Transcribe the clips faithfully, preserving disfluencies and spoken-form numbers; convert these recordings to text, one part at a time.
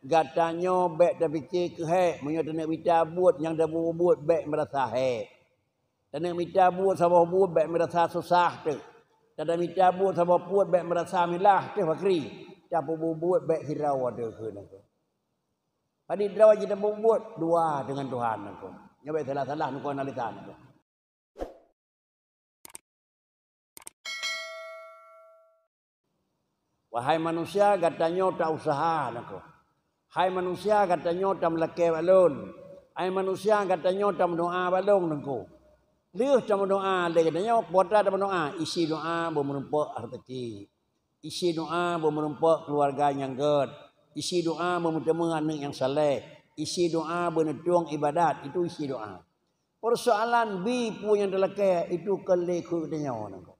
Gata nyoe bék tapike keuhek, meunyoe taneuk mita buet nyang tabubuet bék meurasa hék. Taneuk mita buet saboh buet bék meurasa susah teuk. Taneuk mita buet saboh buet bék meurasa milah teuk fakri. Tapeububuet bék sidroe teuh kheun nangko. Padit droe jitapeubuet dua deungon Tuhan nangko. Nyoe bék salah-salah nangko analisa nangko. Wahai manusia, gata nyoe ta-useuha nangko. Hai manusia, gata nyoe tameulakée bak lôn. Hai manusia, gata nyoe tameudoá bak lôn nangko. Lheueh tameudoá lé gata nyoe, peue atra tameudoá, isi doá beumeurumpok rezeki. Isi doá beumeurumpok keuluwarga nyang gét. Isi doá beumeuteumé aneuëk nyang saleh. Isi doá beuneutueng iébadat, itu isi doá. Peusoalan bi peue nyang talakée, itu kon lé keu geutanyoe nangko.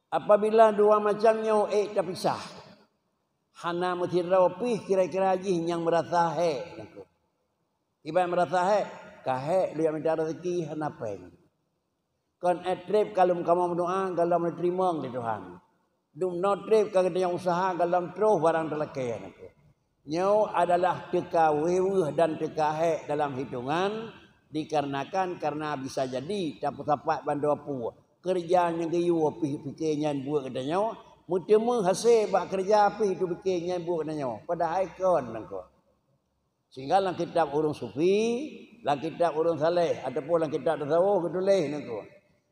Apabila dua macam nyoe ék tapisah, hana meusidroe pih kira-kira jih nyang meurasa hék nangko. Iban meurasa hék, ka hék lôn jak mita rezeki hana péng. Kon ék treb ka lôn kamoe meudoá gohlom neuteurimong lé Tuhan. Dumnoe treb ka geutanyoe useuha gohlom troh barang talakée nangko. Nyoe adalah teuka wéweueh dan teuka hék dalam hitongan, dikarenakan kareuna bisa jadi tapeusapat bandua peue. Keureuja nyang geuyue pih pike nyan buet geutanyoe, meuteumé hasé bak keureuja pih tapike nyan buet geutanyoe, padahai kon nangko. Sehingga lam kitab ureuëng sufi, lam kitab ureuëng saleh, ataupun lam kitab tasawuf geutuléh nangko.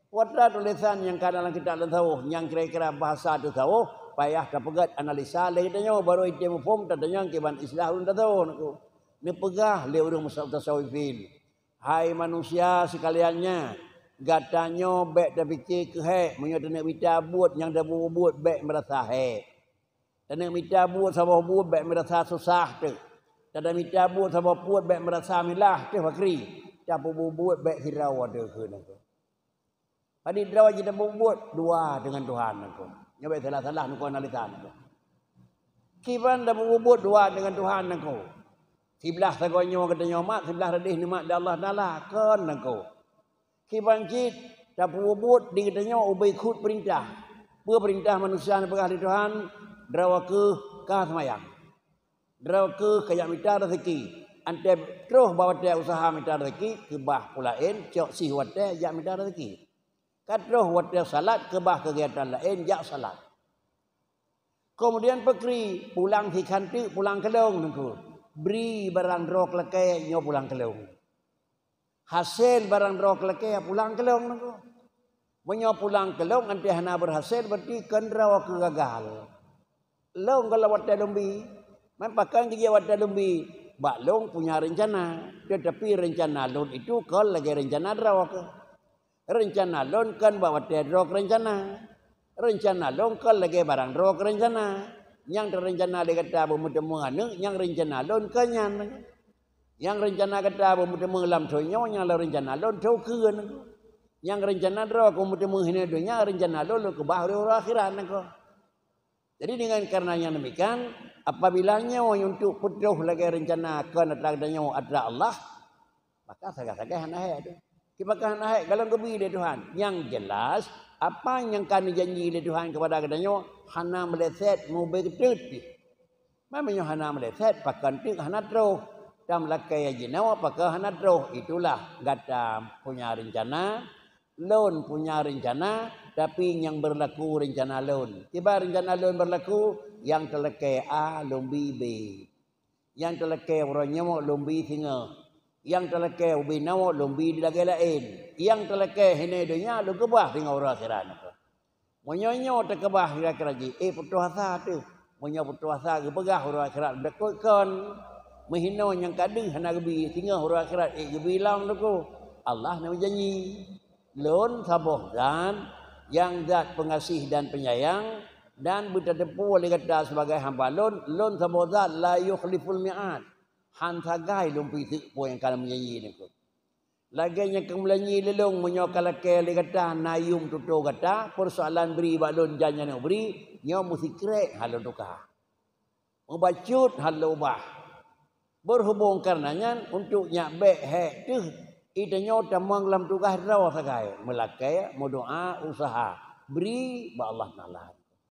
Peue atra tulésan nyang ka na lam kitab tasawuf nyang kira-kira bahasa tasawuf, payah tapeugét analisa lé geutanyoe, barô item muphom tatanyong kiban istilah ureuëng tasawuf nangko. Neupeugah lé ureuëng musa-, mutasawifin, "Hai manusia sikalian nyan, gata nyoe bék tapike keuhek, meunyoe taneuk mita buet nyang tabubuet bék meurasa hék." Taneuk mita buet saboh buet bék meurasa susah teuk. Taneuk mita buet saboh buet bék meurasa milah teuk fakri. Tapeububuet bék sidroe teuh kheun nangko. Padit droe jitapeubuet dua deungon Tuhan nangko. Nyoe bék salah-salah nangko analisa nangko. Kiban tapeububuet dua deungon Tuhan nangko. Siblah sagoe nyoe geutanyoe mat, siblah leudeh neumat lé Allah Taala, kon nangko. Kiban cit tapeubuet di geutanyoe ubé kheueh peurintah. Peue peurintah manusia neupeugah lé Tuhan, "Droe kheueh ka seumayang. Droe kheueh ka jak mita rezeki." Antée troh bak watée useuha mita rezeki, keubah peue laén, cok sih watée jak mita rezeki. Ka troh watée salat, keubah keugiatan laén, jak salat. Keumudian peukri, pulang sikhan teuk, pulang keu lôn nangko. Bri barang droe keu lakée nyoe pulang keu lôn. Hasé barang droe keu lakée pulang keu lôn nangko. Meunyoe pulang keu lôn, antée hana beurhasé, berarti kon droe kheueh gagal. Lôn gohlom watée lôn bi. Man pakon keu jeuet watée lôn bi? Bak lôn punya reuncana, teutapi reuncana lôn itu kon lagée reuncana droe kheueh. Reuncana lôn kon bak watée droe kheueh reuncana. Reuncana lôn kon lagée barang droe kheueh reuncana. Nyang teureuncana lé gata beumeuteumé aneuëk, nyang reuncana lôn kon nyan. Nyang reuncana gata beumeuteumé lam thon nyoe, nyang lam reuncana lôn thon keue nangko. Nyang reuncana droe kheueh beumeuteumé hiné donya, reuncana lôn lôn keubah uroe akhirat nangko. Jadi dengan karena nyang demikian, apabila nyoe untuk peutroh lagée reuncana kon atra geutanyoe atra Allah, maka sagai-sagai hana hék tu. Kiban ka hana hék, gohlom geubi lé Tuhan. Nyang jelas, apa nyang ka neujanji lé Tuhan keupada geutanyoe hana meuleset, mubé geuteut pih. Meunyoe hana meuleset, pakon teuk hana troh. Tameulakée jinoe pakon hana troh. Itulah gata punya reuncana, lôn punya reuncana, tapi nyang beurlaku reuncana lôn. Kiban reuncana lôn beurlaku, nyang talakée A lôn bi B. Nyang talakée uroe nyoe lôn bi singoh. Nyang talakée ubé nyoe lôn bi di lagée laén. Nyang talakée hiné donya lôn keubah singoh uroe akhirat nangko. Meunyoe nyoe teukeubah kira-kira jih, éh, putôh asa teuh. Meunyoe putôh asa geupeugah uroe akhirat beudakot kon. Meuhinoe nyang ka deuh hana geubi, singoh uroe akhirat éh geubi lom teuh. Allah na meujanji, "Lôn saboh zat nyang zat peungaséh dan peunyayang, dan beutateupeue lé gata sibagai hamba Lôn, Lôn saboh zat la yukhliful mi'ad." Han sagai Lôn pih teuk peue nyang ka Lôn meujanji nangko. Lagée nyang ka meulayeue lé Lôn, meunyoe ka lakée lé gata na yum tutoe gata, peusoalan bri bak Lôn jan nyang neubri, nyoe meusikrek hana Lôn tuka. Meubacut hana Lôn ubah. Berhubung kareuna nyan, untuk nyak bék hék teuh, geutanyoe tamong lam tugaih droe sagai, meulakée, meudoá, useuha, bri bak Allah Taala.